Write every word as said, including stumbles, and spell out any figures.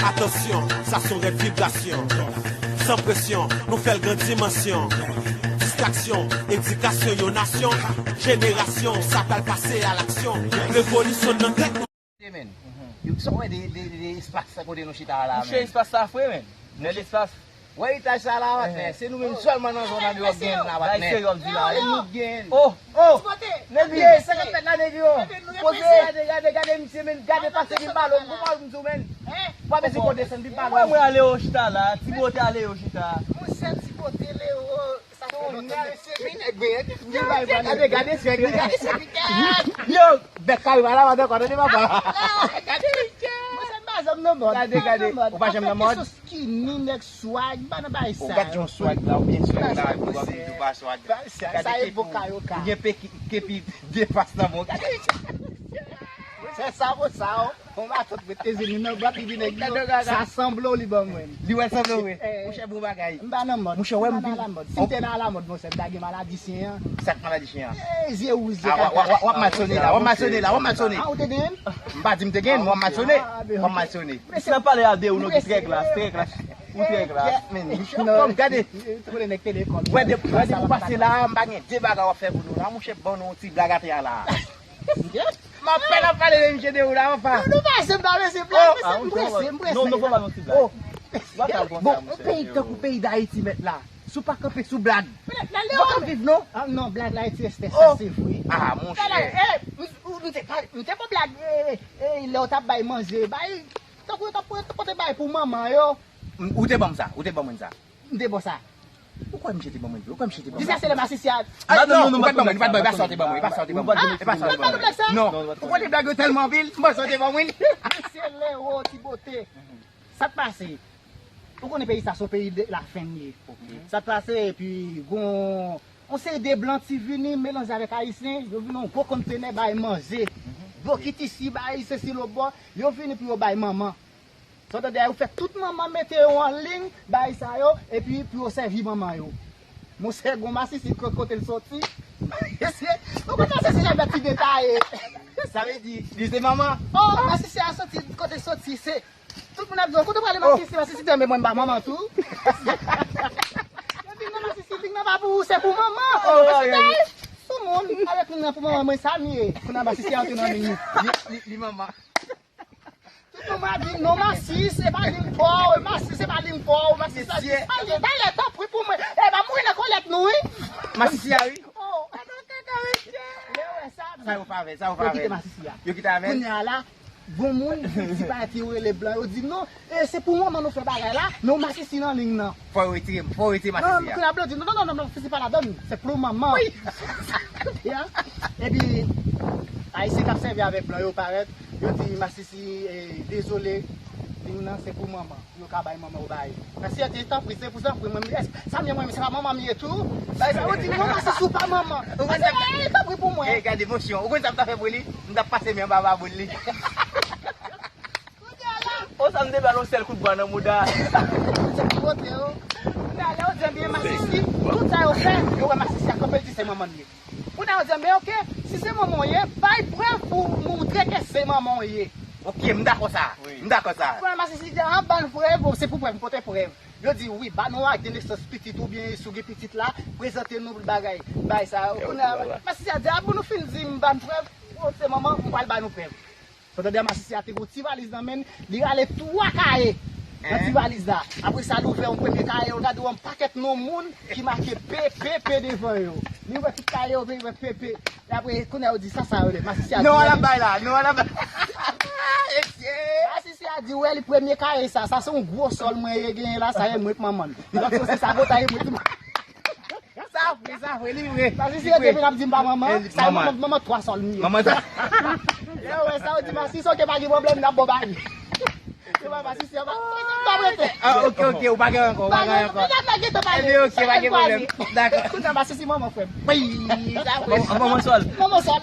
Atansyon, sa se yon rèd vibrasyon. San presyon, nou fè l gran dimansyon. Distraksyon, edikasyon yon nasyon. Jenerasyon, sa pral pase a laksyon. Revolisyon nan tèt nou. Men, yo sa w wè de, de, de espas sa kote nou chita a la, Mouche, espas sa fre, men. Bèl espas. Wè etaj sa la, patnè, se nou menm sèlman nan zòn nan yo ap gen la, patnè. Bagay serye w ap di la. Nou gen. Oh, Oh! Nèg yo, senkant mèt la, nèg yo. Poze, gade, gade, gade, misye, men, gade pase li balo, m konprann m di w, men. Pa bezwen kondesann li balo. Mwen, mwen ale yo chita la, ti bote ale yo chita. Monchè, ti bote Leo, sa fè lontan. Gade, gade, gade, gade, gade. Yo, bèk kari pa la, madan, kòdone papa. Monchè, m pa janm nan mòd. Gade, gade. Ou pa janm nan mòd? Skinny, nèg swag, m pa nan bagay sa. Ou gad yon swag la, ou byen swag la, ou ap di ou pa swag. Sa e voka yo ka. Ou gen peki, kepi depas nan bon. Gade. Se sa pou sa, o. On matant mete zeni nan bwa, li vin nèg yo. Sa sanble w li ban mwen. Li wè sanble w, wi. Monchè, bon bagay. M pa nan mòd. Monchè, wè m vin. Si m te nan alamòd, monchè, m ta gen maladi chen an. Sa k maladi chen an? Ey, zye wouj, zye Ah, w ap, w ap, w ap matyone la, w ap matyone la, w ap matyone. Ah, ou te gen? M pa di m te gen, men w ap matyone. W ap matyone. Sa pale a de ou non ki trè klas, trè klas. Ou trè klas. Men, non, gade. Ou le nèg te lekòl. Wè, depi, wè, depi w pase la, m pa gen de bagay w ap fè pou nou la, monchè, ban nou yon ti blag atè a la. M ap pèn ap pale de misye de ou la, anfa. Nou pase m pa rese blag, mesye, m prese, m prese. Non, non, fò pa nou ti blag. Ou pa ka konsa, Bon, yon peyi tankou peyi Dayiti, mèt la, si w pa kanpe sou blag, Lale w pa ka viv, non? Ah, non, blag la ete estès, sa se vre. Ah, monchè. Eh, m te, m te bon blag, eh, eh, lè w t ap bay manje, bay, tankou yo t ap pote bay pou manman yo. Ou te ban m sa, ou te ban mwen sa. M te bon sa. Ou kwè misye te ban mwen? Ou kwè misye te ban Di mwen? sa se lè masisi a. Ah, non, non, non, ou pa t ban mwen, ou pa t ban mwen, e pa sa w te ban mwen, e pa sa w te ban mwen. E pa sa w te ban mwen. Ou pa t ban mwen sa? Non, ou konnen blag yo tèlman anpil, m panse w te ban mwen. Se Leo ti bote. Sa k pase? Ou konnen peyi sa se yon peyi de la fen li ye. Sa k pase, epi gon yon seri de blan ti vini melanje avèk ayisyen, yo vin yon gwo kontenè bay manje. Bokit isi, bay sesi lòt bò, yo vini pou yo bay manman. Sa w tande, yo fè tout manman mete yo an liy, bay sa yo, epi pou yo sèvi manman yo. Monchè, gon masisi kote l soti. Mesye, ou konn masisi sa fè ti detaye. Sa vle di, li se manman. Oh, masisi a soti, kote l soti, se tout moun ap di, kote w prale masisi, masisi di, men mwen m pa manman tou. Yo di, non, masisi, di, non, pa pou ou, se pou manman. Masisi, sou moun, avèk moun nan pou manman, mwen sa m ye. Kounye a masisi a antre nan liy li. Li, li, li manman. Tout moun ap di, non, masisi, se pa liy pa w, masisi, se pa liy pa w, masisi, se pa liy, talè, tanpri pou mwen. E pa mouri nan kòlèt nou, wi. Masisi a, wi. Oh, e non, kaka, mesye. Lè w wè sa, Sa yo pa vè, sa yo pa yo kite vè. masisi a. Yo kite avè l. Kounye a la, gon moun, ti pati yo rele blan, yo di, non, e se pou manman nou fè bagay la, non, masisi nan liy nan. Fò yo retire, fò yo retire Non, masisi a. Kounye a blan di, non, non, non, non, masisi pa ladan, se pou manman. Ya. Epi, ayisyen k ap sèvi avèk blan yo parèt, yo di, masisi, eh, dezole, liy nan se pou manman. Yo ka bay manman w bay. Mèsi, tanpri, se pou tanpri, mwen, sa m ye, mwen, se pa manman m ye tou. Bay sa, yo di, non, masisi, ou pa manman. Mwen, se, eh, tanpri pou mwen. Eh, gade emosyon. Ou konn sa m ta fè pou li? M ta pase men anba babou li. O, sa m te ba l yon sèl kout bwa nan mouda. Se pou kote yo. Kounye a, lè yo di, ebyen, masisi, tout sa yo fè, yo wè masisi a kanpe, l di se manman l ye. Kounye a, yo di, ebyen, oke, si se manman w ye, bay prèv pou moutre ke se manman w ye. Ok, m dakò sa. M dakò sa. Kounye a, masisi di, an, ban l prèv, bon, se pou prèv, m pote prèv. Yo di, wi, ba nou ak de nesans pitit oubyen si w gen pitit la, prezante nou bagay, bay sa yo. Kounye a, masisi a di, apre nou fin di m ban n prèv, ou se manman, m pral ba nou prèv. Pandan dè masisi a te gon ti valiz nan men l, li rale twa kaye nan ti valiz la. Apre sa, li ouvè yon premye kaye, yo gade yon pakèt non moun ki make P P P devan yo. Li ouvè tout kaye yo, li wè P P. E apre, kounye a, yo di, sa, sa yo le. Masisi a di, Non, wè la li. Bay la, non, la bay. Masisi a di, wè li premye kaye sa, sa se yon gwo sòl mwen ye genyen la, sa ye mwen k manman l. Lòt yo se sabotay mwen ki manman. Sa vre, sa vre, li vre. Masisi a di, epi l ap di m pa manman, sa ye manman, manman twa sòl m ye. Manman sa. Lè yo wè sa, yo di, masisi, oke, pa gen pwoblèm, n ap bon bagay. Se pa masisi, se pa, pa rete. Ah, ok, ok, ou pa gen ankò, ou pa gen ankò. Medam nan gentan pale. Ebyen, ok, pa gen pwoblèm. Dakò. Kounye a, masisi manman frè m. Wi, sa vre. Manman sòl. Manman sòl.